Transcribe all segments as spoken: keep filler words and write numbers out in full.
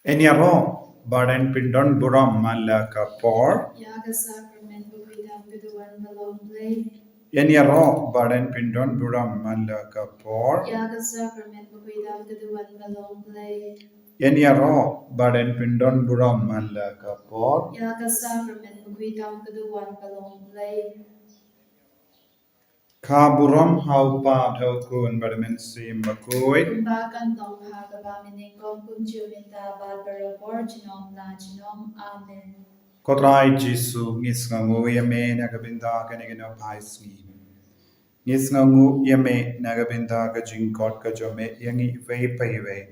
Yn ïaroh ba yn pyndon burom man la ka por. Ïa ka sakrament bakhuid tam ka duwan ba long Blei. Yn ïaroh ba yn pyndon burom man la ka por. Ïa ka sakrament bakhuid tam ka duwan ba long Blei. Yn ïaroh ba yn pyndon burom man la ka por. Ïa ka sakrament bakhuid tam ka duwan ba long Blei. Ka burom ha u Kpa, ha u Khun bad ha u Mynsiem Bakhuid. Kumba kan long ha kaba mynnyngkong, kumjuh mynta bad barabor, junom la junom. Amen. Ko Trai Jisu, ngi sngewnguh ïa me na ka bynta kane ka nongphai sngi. Ngi sngewnguh ïa me na ka bynta ka jingkhot ka jong me ïa ngi iwei pa iwei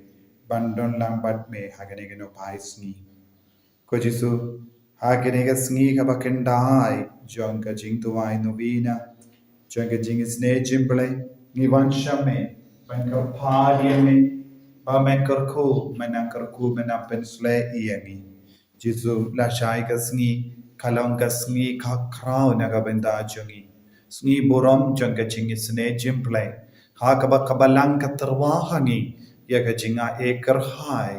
ban don lang bad me ha kane ka nongphai sngi. Ko Jisu, ha kane ka sngi kaba khyndai jong ka jingduwai novena jong ka jingisynei jong U Blei, ngi wan sha me ban kyrpad ïa me ba men kyrkhu, men nang kyrkhu, men nang pynsleh ïa ngi. Jisu, lashai ka sngi ka long ka sngi khatkhraw na ka bynta jong ngi. Sngi burom jong ka jingisynei jong U Blei. Ha kaba ka Balang ka tyrwa ha ngi ïa ka jingai kyrhai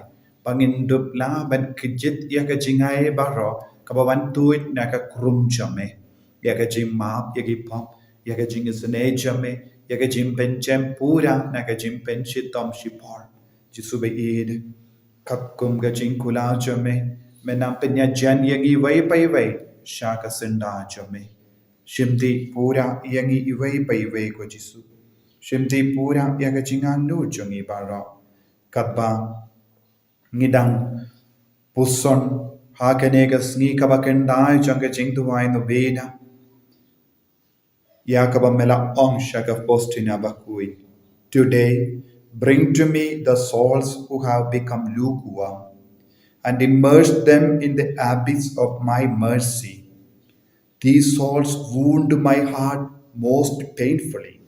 ba ngin dup lah ban kjit ïa ka jingai baroh kaba wan tuid na ka khrum jong me, ïa ka jingmap ïa ki pop, ïa ka jingisynei jong me, ïa ka jingpynjem pura na ka jingpynshitom shipor. Jisu ba ïeit, katkum ka jingkular jong me, men nang pynïajan ïa ngi iwei pa iwei sha ka syndah jong me. Shimti pura ïa ngi iwei pa iwei, ko Jisu. Shimti pura ïa ka jingangnud jong ngi baroh. Katba ngi dang puson ha kane ka sngi kaba khyndai jong ka jingduwai novena, ïa kaba me la ong sha ka Faustina Bakhuid: Today, bring to me the souls who have become lukewarm, and immerse them in the abyss of my mercy. These souls wound my heart most painfully.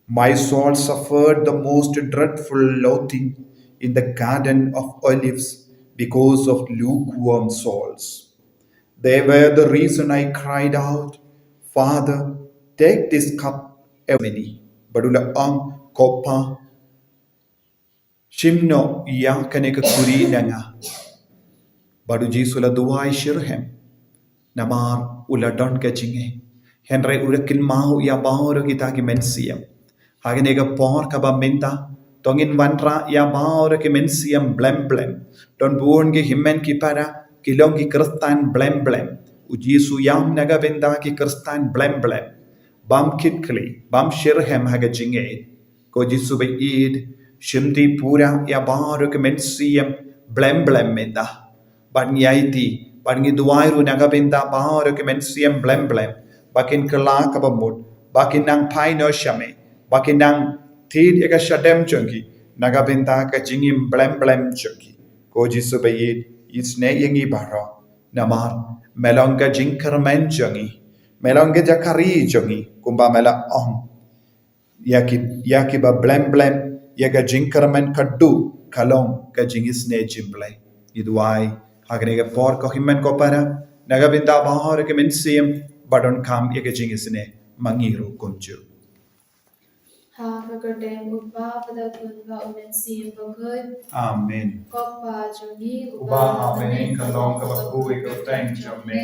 My soul suffered the most dreadful loathing in the Garden of Olives because of lukewarm souls. They were the reason I cried out, "Father, take this cup away from me." Bad u la ong, "Ko Pa, shim noh ïa kane ka khuri na nga." Bad u Jisu u la duwai shitrhem namar u la don ka jingeh. Hynrei u la kynmaw ïa baroh kita ki mynsiem. Ha kane ka por kaba mynta, to ngin wanrah ïa baroh ki mynsiem blem blem. Don bun ki hynmen ki para ki long ki Khristan blem blem. U Jisu u ïam na ka bynta ki Khristan blem blem. Bym kit khlieh, bym shitrhem ha ka jingïeit. Ko Jisu ba ïeit, shimti pura ïa baroh ki mynsiem blem blem mynta. Bad ngi aiti, bad ngi duwai ruh na ka bynta baroh ki mynsiem blem blem, ba kin kylla kaba mut, ba kin nang phai noh sha me, ba kin nang thied ïa ka shadem jong ki na ka bynta ka jingim blem blem jong ki. Ko Jisu ba ïeit, isynei ïa ngi baroh. Namar me long ka jingkyrmen jong ngi, me long ka jaka ri jong ngi, kumba me la ong. Ïa ki, ïa kiba blem blem, ïa ka jingkyrmen ka dei ka long ka jingisynei jong U Blei. Ngi duwai ha kane ka por, ko hynmen ko para, na ka bynta baroh ki mynsiem ba donkam ïa ka jingisynei, ma ngi ruh kumjuh. Ha ka kyrteng U Kpa bad U Khun bad U Mynsiem Bakhuid. Amen. Ko Kpa jong ngi uba ha bneng, ka long kaba khuid ka kyrteng jong me.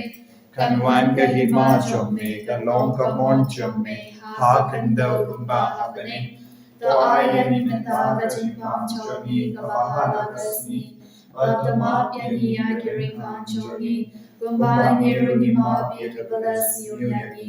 Kan wan ka hima jong me, kan long ka mon jong me ha khyndew kumba ha bneng. To ai ïa ngi mynta ka jingpang jong ngi kaba ha la ka sngi. Bad to map ïa ngi ïa ki riewkam jong ngi, kumba ngi ruh ngi map ïa kiba la siew ïa ngi.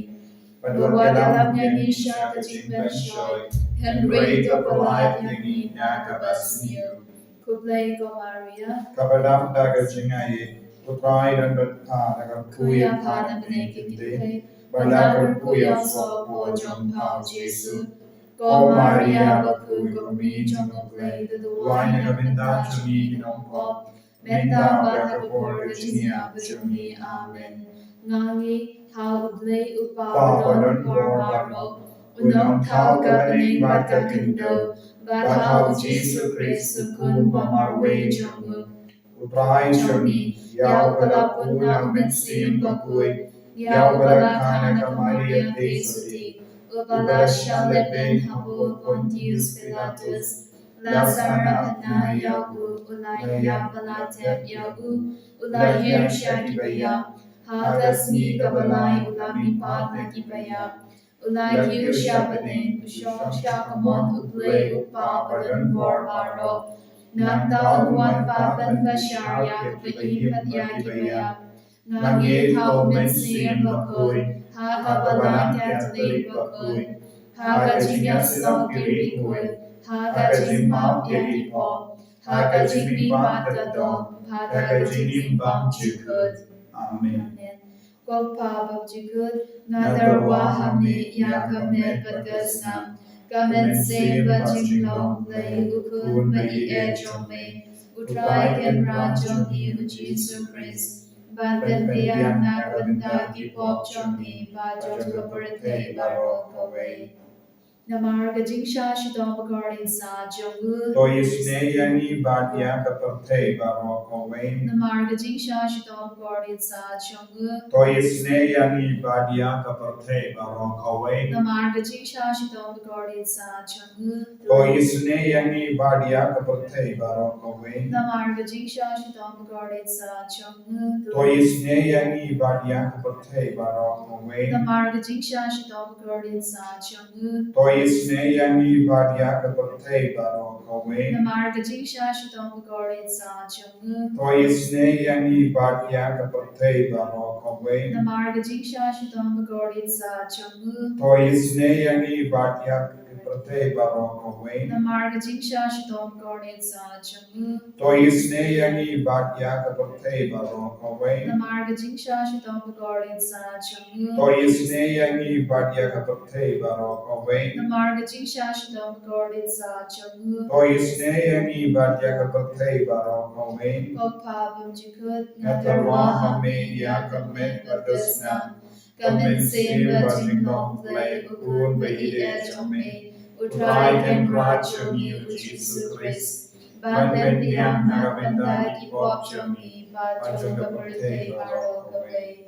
Bad wat ïalam ïa ngi sha ka jingpynshoi, hynrei to pyllait ïa ngi na kaba sniew. Khublei ko Maria, kaba dap da ka jingaiei, U Trai u don bad pha, nga kyrkhu ïa pha na pdeng ki kynthei, bad nga kyrkhu ïa u sohpop jong pha U Jisu. Ko Maria bakhuid, ko Kmie jong U Blei, to duwai na ka bynta jong ngi ki nongpop, mynta bad ha ka por ka jingïap jong ngi. Amen. Nga ngeit ha U Blei U Kpa badonbor baroh, U Nongthaw ka bneng bad ka khyndew, bad ha U Jisu Khrist U Khun ba marwei jong U. U Trai jong ngi, ïa uba la bun na U Mynsiem Bakhuid, ïa uba la kha na ka Maria Theisotti, uba la shah lehbeiñ hapoh Pontius Pilatus, la sah na ïa u, u la ïap ba la tep ïa u, u la hiar sha kiba ïap, ha ka sngi kaba lai u la mihpat na kiba ïap, u la kiew sha bneng, u shong sha kamon U Blei U Kpa badonbor baroh. Nangta un wan pat ban bishar ïa kiba im bad ïa kiba ïap. Nga ngeit ha U Mynsiem Bakhuid, ha ka balang Katholik bakhuid, ha ka jingïasyllok ki riewkhuid, ha ka jingmap ïa ki pop, ha ka jingmihpat ka dong, ha ka jingim bymjukut. Amen. Amen. Ko Kpa bymjukut, nga tyrwa ha me ïa ka met bad ka snam, ka mynsiem bad jinglong Blei U Khun ba ïeit jong me, U Trai Kynrad jong ngi U Jisu Khrist, ban pynbiang na ka bynta ki pop jong ngi bad jong ka pyrthei baroh kawei. Namar ka jingshah shitom bakordit sah jong u, to isynei ïa ngi bad ïa ka pyrthei baroh kawei. Namar ka jingshah shitom bakordit sah jong u, to isynei ïa ngi bad ïa ka pyrthei baroh kawei. Namar ka jingshah shitom bakordit sah jong u, to isynei ïa ngi bad ïa ka pyrthei baroh kawei. Namar ka jingshah shitom bakordit sah jong u, to isynei ïa ngi bad ïa ka pyrthei baroh kawei. Namar ka jingshah shitom bakordit sah jong u, to isynei ïa ngi bad ïa ka pyrthei baroh kawei. Namar ka jingshah shitom bakordit sah jong u, to isynei ïa ngi bad ïa ka pyrthei baroh kawei. Namar ka jingshah shitom bakordit sah jong u, to isynei ïa ngi bad ïa ka pyrthei baroh kawei. Namar ka jingshah shitom bakordit sah jong u, to isynei ïa ngi bad ïa ka pyrthei baroh kawei. Namar ka jingshah shitom bakordit sah jong u, to isynei ïa ngi bad ïa ka pyrthei baroh kawei. Namar ka jingshah shitom bakordit sah jong u, to isynei ïa ngi bad ïa ka pyrthei baroh kawei. Ko Kpa bymjukut, nga tyrwa ha me ïa ka met bad ka snam, ka mynsiem bad jinglong Blei U Khun ba ïeit jong me, U Trai Kynrad jong ngi U Jisu Khrist, ban pynbiang na ka bynta ki pop jong ngi bad jong ka pyrthei baroh kawei.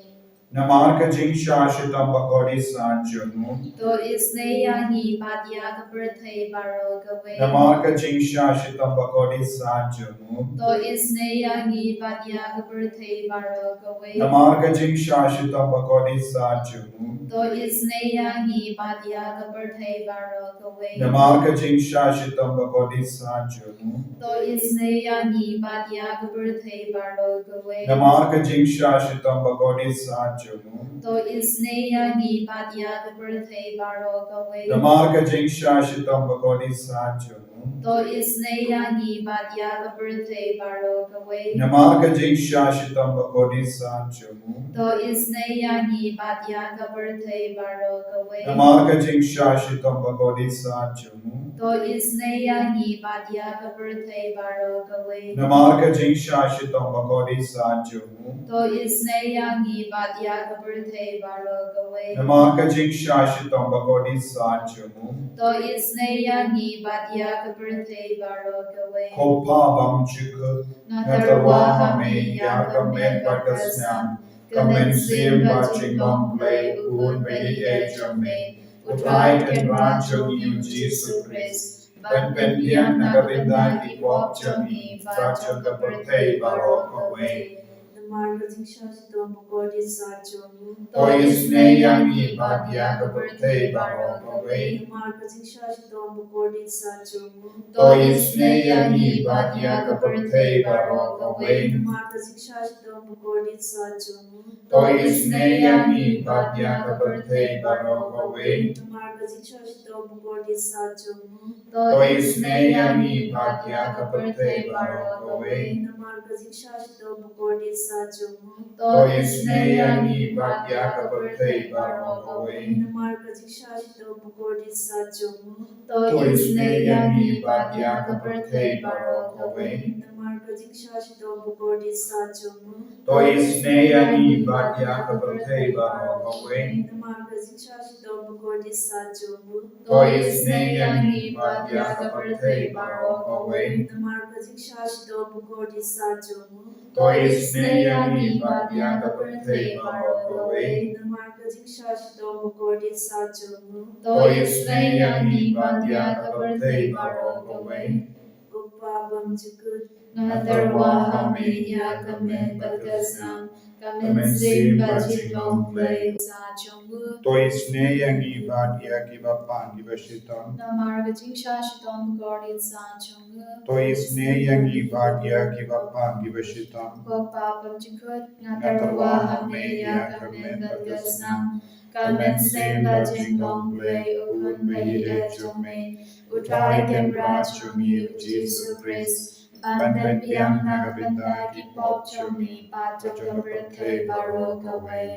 Namar ka jingshah shitom bakordit sah jong u, to isynei ïa ngi bad ïa ka pyrthei baroh kawei. Namar ka jingshah shitom bakordit sah jong u, to isynei ïa ngi bad ïa ka pyrthei baroh kawei. Namar ka jingshah shitom bakordit sah jong u, to isynei ïa ngi bad ïa ka pyrthei baroh kawei. Namar ka jingshah shitom bakordit sah jong u, to isynei ïa ngi bad ïa ka pyrthei baroh kawei. Namar ka jingshah shitom bakordit sah jong u, to isynei ïa ngi bad ïa ka pyrthei baroh kawei. Namar ka jingshah shitom bakordit sah jong u, to isynei ïa ngi bad ïa ka pyrthei baroh kawei. Namar ka jingshah shitom bakordit sah jong u, to isynei ïa ngi bad ïa ka pyrthei baroh kawei. Namar ka jingshah shitom bakordit sah jong u, to isynei ïa ngi bad ïa ka pyrthei baroh kawei. Namar ka jingshah shitom bakordit sah jong u, to isynei ïa ngi bad ïa ka pyrthei baroh kawei. Namar ka jingshah shitom bakordit sah jong u, to isynei ïa ngi bad ïa ka pyrthei baroh kawei. Ko Kpa bymjukut, nga tyrwa ha me ïa ka met bad ka snam, ka mynsiem bad jinglong Blei U Khun ba ïeit jong me, U Trai Kynrad jong ngi U Jisu Khrist, ban pynbiang na ka bynta ki pop jong ngi bad jong ka pyrthei baroh kawei. Namar ka jingshah shitom bakordit sah jong u, to isynei ïa ngi bad ïa ka pyrthei baroh kawei. Namar ka jingshah shitom bakordit sah jong u, to isynei ïa ngi bad ïa ka pyrthei baroh kawei. Namar ka jingshah shitom bakordit sah jong u, to isynei ïa ngi bad ïa ka pyrthei baroh kawei. Namar ka jingshah shitom bakordit sah jong u, to isynei ïa ngi bad ïa ka pyrthei baroh kawei. Namar ka jingshah shitom bakordit sah jong u, to isynei ïa ngi bad ïa ka pyrthei baroh kawei. Namar ka jingshah shitom bakordit sah jong u, to isynei ïa ngi bad ïa ka pyrthei baroh kawei. Namar ka jingshah shitom bakordit sah jong u, to isynei ïa ngi bad ïa ka pyrthei baroh kawei. Namar ka jingshah shitom bakordit sah jong u, to isynei ïa ngi bad ïa ka pyrthei baroh kawei. Namar ka jingshah shitom bakordit sah jong u, to isynei ïa ngi bad ïa ka pyrthei baroh kawei. Namar ka jingshah shitom bakordit sah jong u, to isynei ïa ngi bad ïa ka pyrthei baroh kawei. Ba bym jukut. Nga tyrwa ha me ïa ka met bad ka snam, ka mynsiem bad jinglong Blei u Trai jong ngi. To isynei ïa ngi bad ïa kiba pang kiba shitom. Namar ka jingshah shitom bakordit sa jong ngi. To isynei ïa ngi bad ïa kiba pang kiba shitom. Ko Kpa bym jukut. Nga tyrwa ha me ïa ka met bad ka snam, ka mynsiem bad jinglong Blei u Khun ba ïeit jong me, u Trai Kynrad jong ngi u Jisu Khrist, ban pynbiang na ka bynta ki pop jong ngi bad jong ka pyrthei baroh kawei.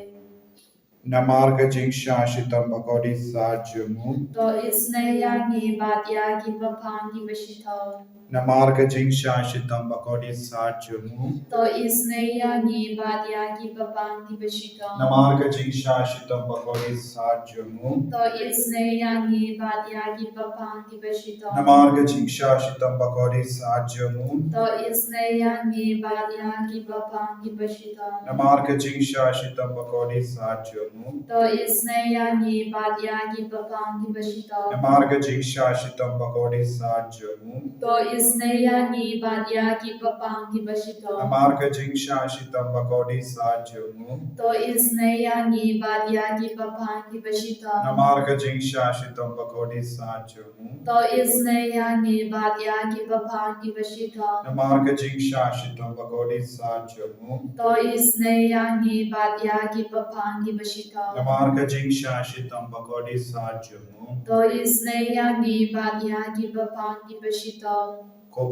Namar ka jingshah shitom bakordit sa jong u. To isynei ïa ngi bad ïa kiba pang kiba shitom. Namar ka jingshah shitom bakordit sa jong u. To isynei ïa ngi bad ïa kiba pang kiba shitom. Namar ka jingshah shitom bakordit sa jong u. To isynei ïa ngi bad ïa kiba pang kiba shitom. Namar ka jingshah shitom bakordit sa jong u. To isynei ïa ngi bad ïa kiba pang kiba shitom. Namar ka jingshah shitom bakordit sa jong u. To isynei ïa ngi bad ïa kiba pang kiba shitom. Namar ka jingshah shitom bakordit sa jong u. To isynei ïa ngi bad ïa kiba pang kiba shitom. Namar ka jingshah shitom bakordit sa jong u. To isynei ïa ngi bad ïa kiba pang kiba shitom. Namar ka jingshah shitom bakordit sa jong u. To isynei ïa ngi bad ïa kiba pang kiba shitom. Namar ka jingshah shitom bakordit sa jong u. To isynei ïa ngi bad ïa kiba pang kiba shitom. Namar ka jingshah shitom bakordit sa jong u. To isynei ïa ngi bad ïa kiba pang kiba shitom. Ko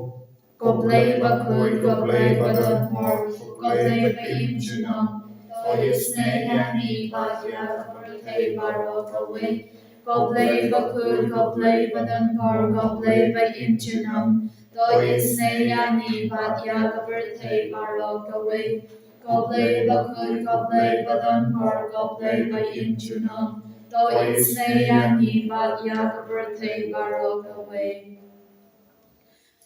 Ko Blei bakhuid, ko Blei badonbor, ko Blei ba im junom. To isynei ïa ngi bad ïa ka pyrthei baroh kawei. Ko Blei bakhuid, ko Blei badonbor, ko Blei ba im junom. To isynei ïa ngi bad ïa ka pyrthei baroh kawei. Ko Blei bakhuid, ko Blei badonbor, ko Blei ba im junom. To isynei ïa ngi bad ïa ka pyrthei baroh kawei.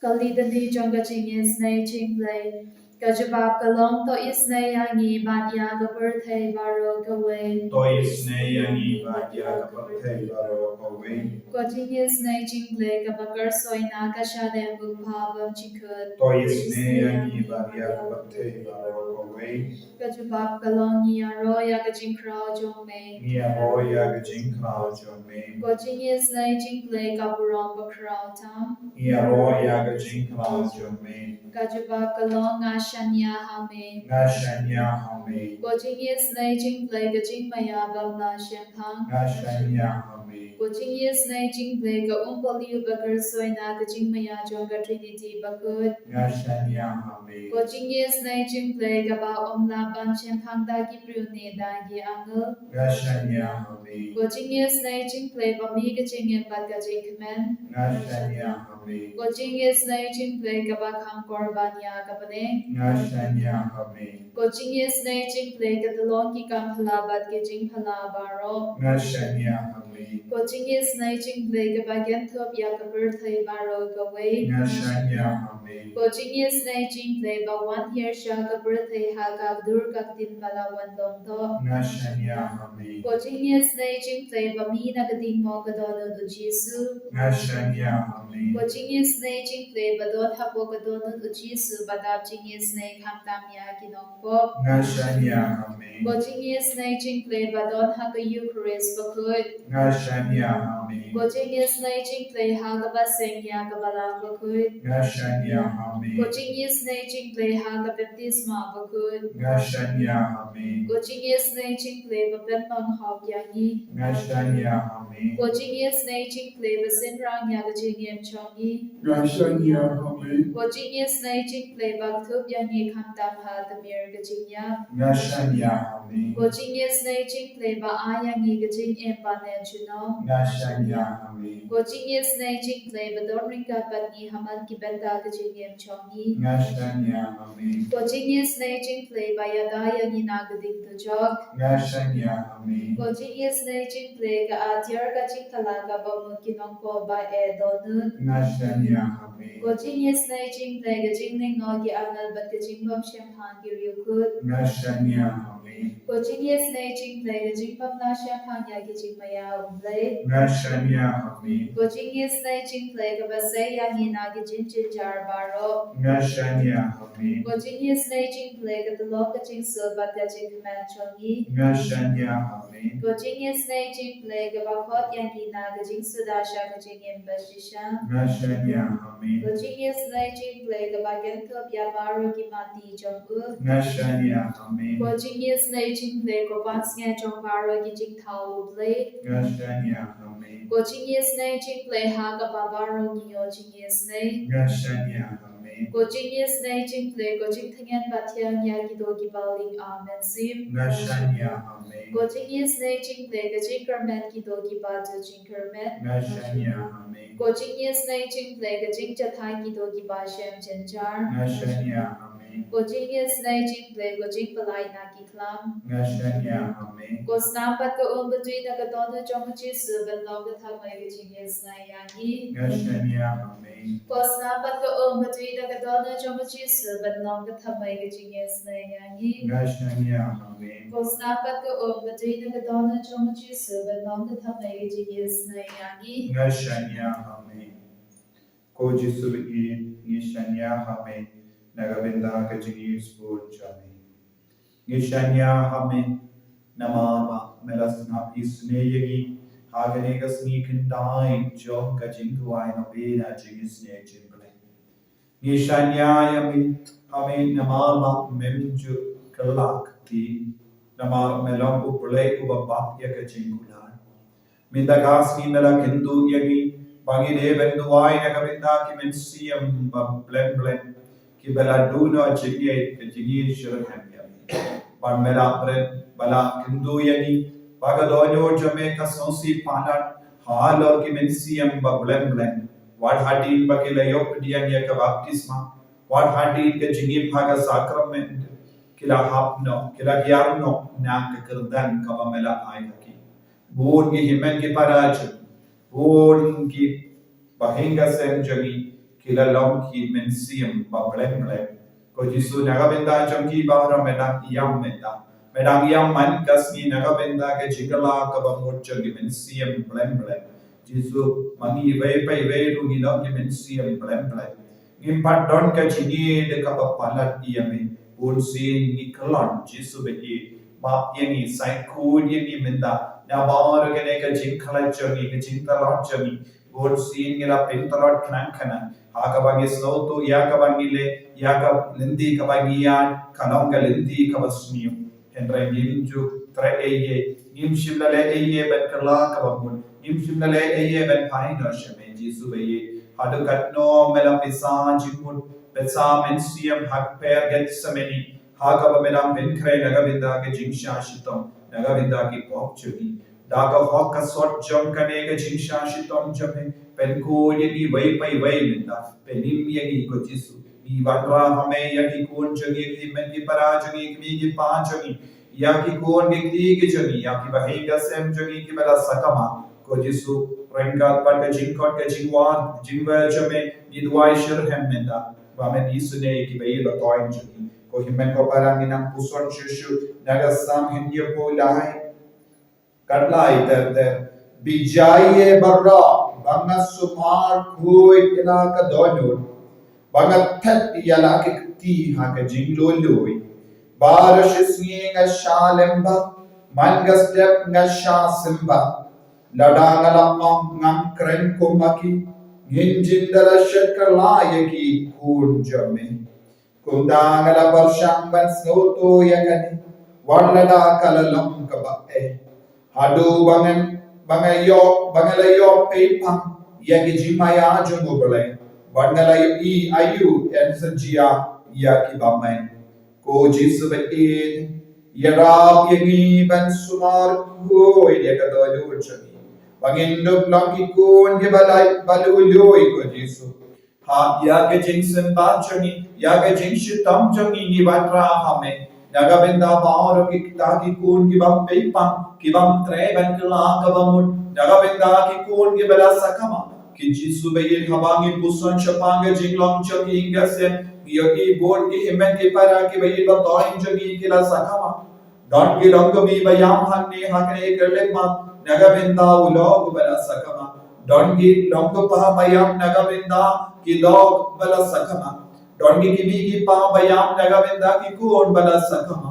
Ka Litany jong ka jingisynei jong U Blei. Ka jubab ka long, to isynei ïa ngi bad ïa ka pyrthei baroh kawei. To isynei ïa ngi bad ïa ka pyrthei baroh kawei. Ka jingisynei jong U Blei kaba kyrsoi na ka shadem u Kpa bymjukut. To isynei ïa ngi bad ïa ka pyrthei baroh kawei. Ka jubab ka long, ngi ïaroh ïa ka jingkhraw jong me. Ngi ïaroh ïa ka jingkhraw jong me. Ka jingisynei jong U Blei ka burom bakhraw tam. Ngi ïaroh ïa ka jingkhraw jong me. Ka jubab ka long, nga shaniah ha me. Nga shaniah ha me. Ka jingisynei jong U Blei ka jingmaïa bym lah shemphang. Nga shaniah ha me. Ka jingisynei jong U Blei ka umpohliew ba kyrsoi na ka jingmaïa jong ka Trinity bakhuid. Nga shaniah ha me. Ka jingisynei jong U Blei kaba ym lah ban shemphang da ki briew ne da ki angel. Nga shaniah ha me. Ka jingisynei jong U Blei ba mih ka jingim bad ka jingkmen. Nga shaniah ha me. Ka jingisynei jong U Blei kaba kham kor ban ïa ka bneng. Nga shaniah ha me. Ka jingisynei jong U Blei ka tyllong ki kam phylla bad ki jingphylla baroh. Nga shaniah ha me. Ka jingisynei jong U Blei kaba kynthup ïa ka pyrthei baroh kawei. Nga shaniah ha me. Ka jingisynei jong U Blei ba wan hiar sha ka pyrthei ha ka dur ka ktien ba la wan long doh. Nga shaniah ha me. Ka jingisynei jong U Blei ba mih na ka diengmawh ka dohnud u Jisu. Nga shaniah ha me. Ka jingisynei jong U Blei ba don hapoh ka dohnud u Jisu ba dap jingisynei khamtam ïa ki nong pop. Nga shaniah ha me. Ka jingisynei jong U Blei ba don ha ka Eukharist bakhuid. Nga shaniah ha me. Ka jingisynei jong U Blei ha kaba seng ïa ka Balang bakhuid. Nga shaniah ha me. Ka jingisynei jong U Blei ha ka baptisma bakhuid. Nga shaniah ha me. Ka jingisynei jong U Blei ba pynmong hok ïa ngi. Nga shaniah ha me. Ka jingisynei jong U Blei ba synran ïa ka jingim jong ngi. Nga shaniah ha me. Ka jingisynei jong U Blei ba kthup ïa ngi khamtam ha tmier ka jingïap. Nga shaniah ha me. Ka jingisynei jong U Blei ba ai ïa ngi ka jingim ba ym junom. Nga shaniah ha me. Ka jingisynei jong U Blei ba don ryngkat bad ngi ha man ki bynta ka jingim jong ngi. Nga shaniah ha me. Ka jingisynei jong U Blei ba ïada ïa ngi na ka ding dujok. Nga shaniah ha me. Ka jingisynei jong U Blei ka atiar ka jingthala kaba mut ki nong pop ba eh dohnud. Nga shaniah ha me. Ka jingisynei jong U Blei ka jinglyngngoh ki angel bad ka jingbymshemphang ki riewkhuid. Nga shaniah ha Ko jingïasnei jong U Blei ka jingbym lah shaphang ïa ki jingmaïa U Blei. Nga shaniah ha me. Ko jingïasnei jong U Blei kaba sei ïa ngi na ki jingjynjar baroh. Nga shaniah ha me. Ko jingïasnei jong U Blei ka tyllong ka jingsuk bad ka jingkmen jong ngi. Nga shaniah ha me. Ko jingïasnei jong U Blei kaba khot ïa ngi na ka jingsuda sha ka jingim bashisha. Nga shaniah ha me. Ko jingïasnei jong U Blei kaba kynthup ïa baroh ki mati jong u. Nga shaniah ha me. Ko jingïasnei jong U Blei ko pansngiat jong baroh ki jingthaw U Blei. Nga shaniah ha me. Ko jingïasnei jong U Blei ha kaba baroh ngi ïoh jingïasnei. Nga shaniah ha me. Ko jingïasnei jong U Blei ko jingtngen bathiang ïa kito kiba ling ha mynsiem. Nga shaniah ha me. Ko jingïasnei jong U Blei ka jingkyrmen kito kiba ju jingkyrmen. Nga shaniah ha me. Ko jingïasnei jong U Blei ka jingjahthait kito kiba shem jynjar. Nga shaniah ha me. Ko jingïasnei jong U Blei ko jingpyllait na ki khlam. Nga shaniah ha me. Ko snam bad ka um batui na ka dohnud jong U Jisu ban long ka thymmai ka jingïasnei ïa ngi. Nga shaniah ha me. Ko snam bad ka um batui na ka dohnud jong U Jisu ban long ka thymmai ka jingïasnei ïa ngi. Nga shaniah ha me. Ko snam bad ka um batui na ka dohnud jong U Jisu ban long ka thymmai ka jingïasnei ïa ngi. Nga shaniah ha me. Ko Jisu ba ïeit, ngi shaniah ha me na ka bynta ka jingïasbun jong me. Ngi shaniah ha me namar ba me la sngap isynei ïa ngi ha kane ka sngi khyndai jong ka jingduwai na bynta jingïasnei jong U Blei. Ngi shaniah ïa me ha me namar ba mem ju kylla kti, namar me long U Blei uba bak ïa ka jingkular. Mynta ka sngi me la kyntu ïa ngi ba ngi dei ban duwai na ka bynta ki mynsiem ba blem blem kiba la duh noh jingïeit ka jingïeit shitrhem ïa me. Bad me la pyrkhat ba la kyntu ïa ngi ba ka dohnud jong me ka sngewsih palat halor ki mynsiem ba blem blem, wat hadien ba ki la ïoh pdiang ïa ka baptisma, wat hadien ka jingim ha ka sakrament, ki la hap noh, ki la hiar noh na ka kyrdan kaba me la ai ha ki. Bun ki hynmen ki para jong ngi, bun ki bahaïing sem jong ngi, ki la long ki mynsiem ba blem blem. Ko Jisu, na ka bynta jong ki baroh me dang ïam mynta, me dang ïam man ka sngi na ka bynta ka jingkylla kaba mut jong ki mynsiem blem blem. Jisu, ma ngi iwei pa iwei ruh ngi long ki mynsiem blem blem. Ngim pat don ka jingïeit kaba palat ïa me. Bunsien ngi kylla, Jisu ba ïeit, map ïa ngi, sait khuid ïa ngi mynta na baroh kane ka jingkhlaiñ jong ngi, ka jingtlot jong ngi. Bunsien ngi la pyntlot khnang khnang ha kaba ngi sngewthuh, ïa kaba ngi leh, ïa ka lynti kaba ngi ïaid ka long ka lynti kaba sniew. Hynrei ngim ju treh ei ei, ngim shym la leh ei ei ban kylla kaba mut, ngim shym la leh ei ei ban phai noh sha me, Jisu ba ïeit. Haduh katno me la pynsa jingmut, pynsa mynsiem ha ka kper Gethsemane, ha kaba me dang pynkhreh na ka bynta ka jingshah shitom, na ka bynta ki pop jong ngi. Da ka hok ka sot jong kane ka jingshah shitom jong me, pynkhuid ïa ngi iwei pa iwei mynta, pynim ïa ngi ko Jisu. Ngi wanrah ha me ïa ki khun jong ngi, ki hynmen ki para jong ngi, ki kmie ki kpa jong ngi, ïa ki khun ki kti ki jong ngi, ïa ki bahaïing sem jong ngi kiba la sakma. Ko Jisu, ryngkat bad ka jingkhot ka jingwan jingwer jong me, ngi duwai shitrhem mynta ba men isynei ïa kiba ïeit ba toiñ jong ngi. Ko hynmen ko para, ngi nang puson shuh shuh na ka Salm hynñiewphew lai. Ka lai ter ter. Bit ïa i baroh ba nga sumar khuid ïa la ka dohnud, ba nga thet ïa la ki kti ha ka jinglului. Baroh shi sngi nga shah lyngba, man ka step nga shah symbai. Lada nga la ong ngam kren kum ma ki, ngin jin da la shet kylla ïa ki khun jong me. Kumta nga la pyrshang ban sngewthuh ïa kane, wat lada ka la long kaba eh. Haduh ba ngan, ba nga ïoh, ba nga la ïoh pyrshang ïa ki jingmaïa jong U Blei, ba nga la ïohi aïu yn sa jia ïa ki bymman. Ko Jisu ba ïeit, ïarap ïa ngi ban sumar khuid ïa ka dohnud jong ngi, ba ngin dup long ki khun kiba la, ba lui lui ko Jisu. Ha ïa ka jingsngewbha jong ngi, ïa ka jingshitom jong ngi, ngi wanrah ha me. Na ka bynta baroh kita ki khun ki bym pyrshang, ki bym treh ban kylla kaba mut. Na ka bynta ki khun kiba la sakma. Ko Jisu ba ïeit, haba ngi puson shaphang ka jinglong jong ki ïing ki sem, ngi ïohi bun ki hynmen ki para kiba ïeit ba toiñ jong ngi ki la sakma. Don ki longkmie ba ïam hangne ha kane ka lehma na ka bynta u lok uba la sakma. Don ki longkpa ba ïam na ka bynta ki lok ba la sakma. Don ki kmie ki kpa ba ïam na ka bynta ki khun ba la sakma.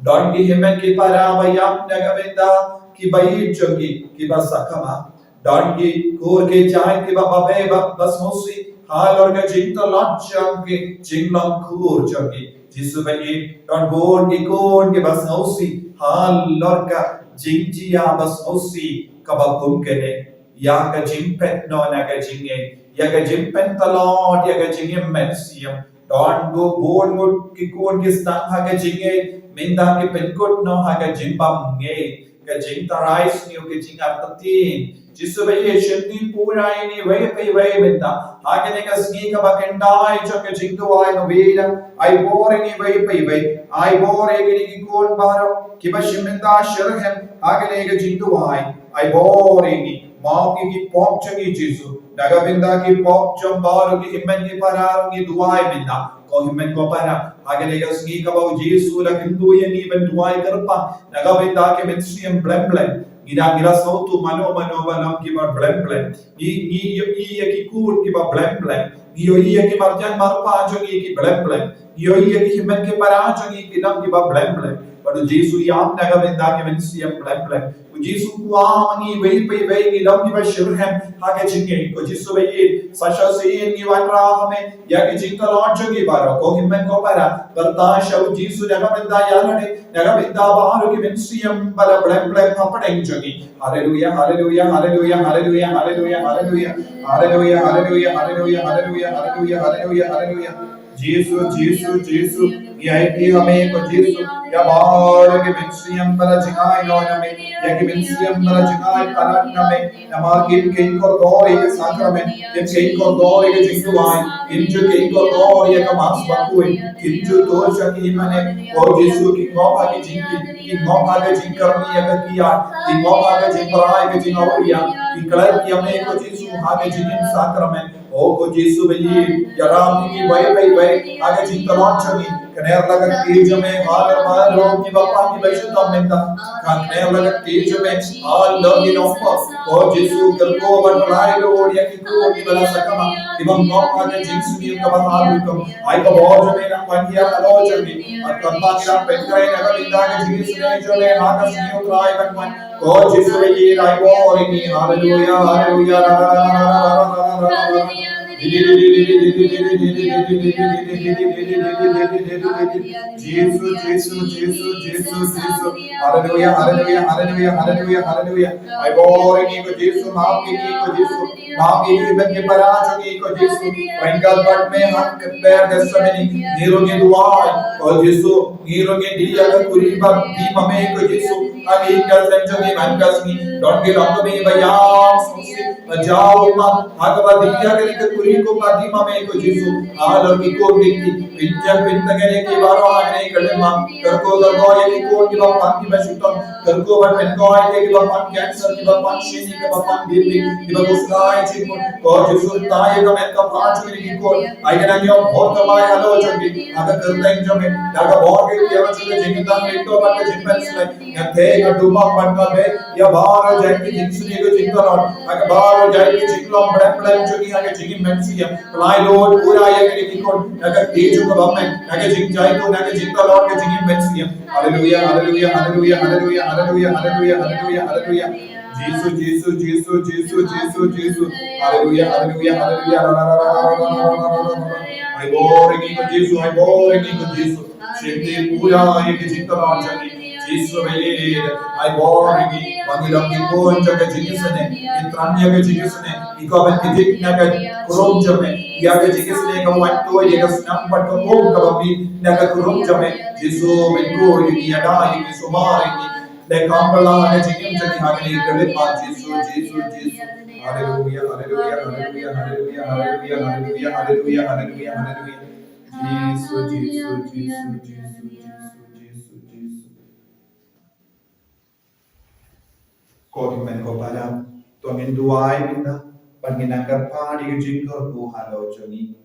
Don ki hynmen ki para ba ïam na ka bynta ki baieit jong ki kiba sakma. Don ki kur ki jait kiba babe ba, ba sngewsih halor ka jingtlot jong ki, jinglong kur jong ki. Jisu baieit, don bun ki khun kiba sngewsih halor ka jingjia ba sngewsih kaba kum kane. Ïa ka jingpeit noh na ka jingngeit, ïa ka jingpeit tlot ïa ka jingim mynsiem. Don bun ngut ki khun ki sdang ha ka jingngeit, mynta ki pynkut noh ha ka jingbymngeit, ka jingtharai sniew, ka jingartatien. Jisu baieit, shim pura ïa ngi iwei pa iwei mynta ha kane ka sngi kaba khyndai jong ka jingduwai, nga wad, ai bor ïa ngi iwei pa iwei. Ai bor ïa kine ki khun baroh kiba shim bynta shitrhem ha kane ka jingduwai. Ai bor ïa ngi, map ïa ki pop jong ngi Jisu. Na ka bynta ki pop jong baroh ki hynmen ki para ngi duwai mynta. Ko hynmen ko para, ha kane ka sngi kaba u Jisu u la kyntu ïa ngi ban duwai kyrpang na ka bynta ki mynsiem blem blem. Ngi dang, ngi la sngewthuh mano mano ba long kiba blem blem. Ngi, ngi ïohi ïa ki khun kiba blem blem. Ngi ïohi ïa ki marjan marpa jong ngi ki blem blem. Ngi ïohi ïa ki hynmen ki para jong ngi ki long kiba blem blem. Bad u Jisu u ïam na ka bynta ki mynsiem blem blem. U Jisu u kwah ma ngi iwei pa iwei ngi long kiba shitrhem ha ka jingngeit. Ko Jisu baieit, sa shisien ngi wanrah ha me ïa ki jingtlot jong ngi baroh. Ko hynmen ko para, pyrta sha u Jisu na ka bynta ïa lade, na ka bynta baroh ki mynsiem ba la blem blem hapdeng jong ngi. Haleluia, haleluia, haleluia, haleluia, haleluia, haleluia. Haleluia, haleluia, haleluia, haleluia, haleluia, haleluia, haleluia. Jisu, Jisu, Jisu, ngi aiti ha me ko Jisu ïa baroh ki mynsiem ba la jngai noh na me, ïa ki mynsiem ba la jngai palat na me. Namar kim kheiñ kordor ïa ka sakramen, kim kheiñ kordor ïa ka jingduwai, kim ju kheiñ kordor ïa ka Mass Bakhuid, kim ju tur sha ki mane. Ko Jisu, ki ngop ha ki jingkit, ki ngop ha ka jingkyrni ïa ka kiad, ki ngop ha ka jingpra ïa ka jingawria, ki klet ïa me ko Jisu ha ka jingim sakramen. O ko Jisu baieit, ïarap ïa ngi iwei pa iwei ha ka jingtlot jong ngi. Kner la ka kti jong me halor baroh kiba pang kiba shitom mynta. Kner la ka kti jong me halor ki nongpop. Ko Jisu, kyrkhu ban pynlait lut ïa ki khun kiba la sakma, kiba ngop ha ka jingsniew kaba ha rukom. Ai ka bor jong me nang wan ïa halor jong ngi. Bad kumba ngi dang pynkhreh na ka bynta ka jingisynei jong me ha ka sngi U Trai ban wan. Ko Jisu baieit, ai bor ïa ngi. Haleluia, haleluia. Jisu, Jisu, Jisu, Jisu, Jisu. Haleluia, haleluia, haleluia, haleluia, haleluia. Ai bor ïa ngi ko Jisu, map ïa ngi ko Jisu. Map ïa ngi bad ki para jong ngi ko Jisu. Ryngkat bad me ha ka kper Gethsemane, ngi ruh ngi duwai ko Jisu. Ngi ruh ngi die ïa ka kurim ba die ma me ko Jisu. Ha ki kyrteng jong ngi man ka sngi, don ki longkmie ba ïam sngewsih, ba jaw ma ha kaba die ïa kane ka kurim kumba die ma me ko Jisu. Halor ki khun ki kti, pynjah pyntngen ïa ki baroh ha kane ka lehma. Kyrkhu kyrdoh ïa ki khun kiba pang kiba shitom. Kyrkhu ban pynkhuid ïa kiba pang cancer, kiba pang shini, kiba pang B P, kiba khuslai jingmut. Ko Jisu, rta ïa ka met ka phad jong kine ki khun. Ai ka nongïoh bor thymmai halor jong ki, ha ka kyrteng jong me. Da ka bor ka kiar jong ka jingkyrteng, lyngngoh bad ka jingpynshlur, nga theh, nga duwai ban ka beh ïa baroh jait ki jingsniew ka jingtlot. Ha ka baroh jait ki jinglong blem blem jong ki ha ka jingim mynsiem. Pynlait lut pura ïa kine ki khun na ka kti jong ka bymman, na ka jingjaituh, na ka jingtlot, ka jingim mynsiem. Haleluia, haleluia, haleluia, haleluia, haleluia, haleluia, haleluia, haleluia. Jisu, Jisu, Jisu, Jisu, Jisu, Jisu. Haleluia, haleluia, haleluia. Ai bor ïa ngi ko Jisu, ai bor ïa ngi ko Jisu. Shim pura ïa ka jingtlot jong ngi. Jisu baieit, ai bor ïa ngi. Ba ngi long ki khun jong ka jingisynei, ngi thrang ïa ka jingisynei. Ngi kwah ban kit na ka kurim jong me. Ïa ka jingisynei ka wan tuid ïa ka snam bad ka um kaba mih na ka kurim jong me. Jisu, men ko ïa ngi, ïada ïa ngi, sumar ïa ngi. Leh kam bala ha ka jingim jong ngi ha kane ka lehma, Jisu, Jisu, Jisu. Haleluia, haleluia, haleluia, haleluia, haleluia, haleluia, haleluia, haleluia, haleluia. Jisu, Jisu, Jisu, Jisu, Jisu, Jisu, Jisu. Ko hynmen ko para, to ngin duwai mynta, bad ngin nang kyrpad ïa ka jingkyrkhu halor jong ngi.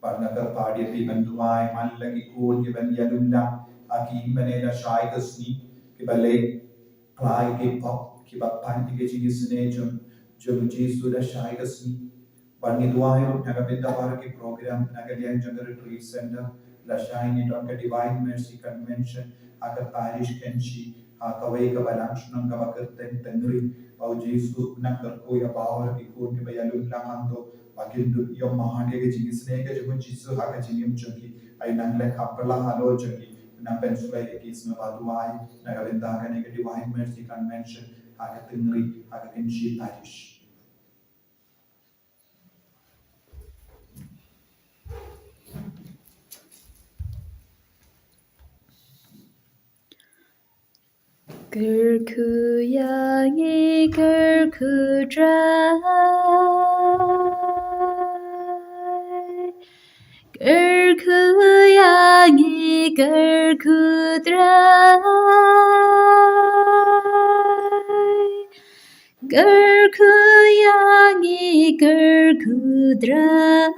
Bad nga kyrpad ïa phi ban duwai man la ki khun kiban ïalum lang ha ki hynmen la shai ka sngi. kiba leh khlaiñ ki pop, kiba pan ïa ka jingisynei jong, jong u Jisu da shai ka sngi. Bad ngi duwai ruh na ka bynta baroh ki program na ka liang jong ka Retreat Center, lashai ngi don ka Divine Mercy Convention ha ka parish Kynshi ha kawei ka balang shnong kaba kyrteng Tengri. Ba u Jisu u nang kyrkhu ïa baroh ki khun kiba ïalum lang hangto, ba kin dup ïoh mareh ïa ka jingisynei ka jong u Jisu ha ka jingim jong ki. Ai nang leh kham pala halor jong ki, nang pynshlur ïa ki. Sngewbha duwai na ka bynta kane ka Divine Mercy Convention ha ka Tengri, ha ka Kynshi parish. Kyrkhu ïa ngi, kyrkhu Trai. Kyrkhu ïa ngi, kyrkhu Trai. Kyrkhu ïa ngi, kyrkhu Trai.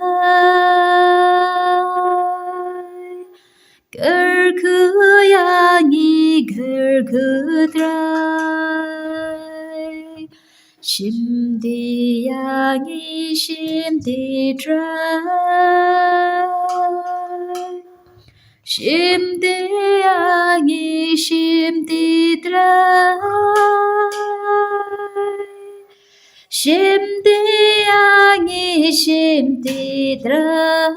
Kyrkhu ïa ngi, kyrkhu Trai. Shim ti ïa ngi, shim ti Trai. Shim ti ïa ngi, shim ti Trai. Shim ti ïa ngi, shim ti Trai.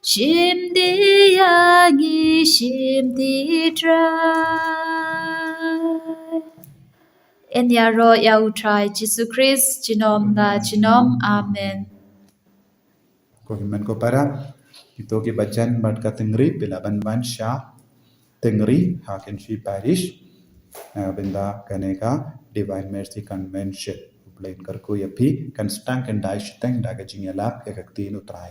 Shim ti ïa ngi, shim ti Trai. Yn ïaroh ïa u Trai Jisu Khrist junom la junom. Amen. Ko hynmen ko para, kito kiba jan bad ka Tengri phi lah ban wan sha Tengri ha Kynshi parish na ka bynta kane ka Divine Mercy Convention. U Blei un kyrkhu ïa phi. Kan sdang khyndai shiteng da ka jingïalap ïa ka ktien u Trai.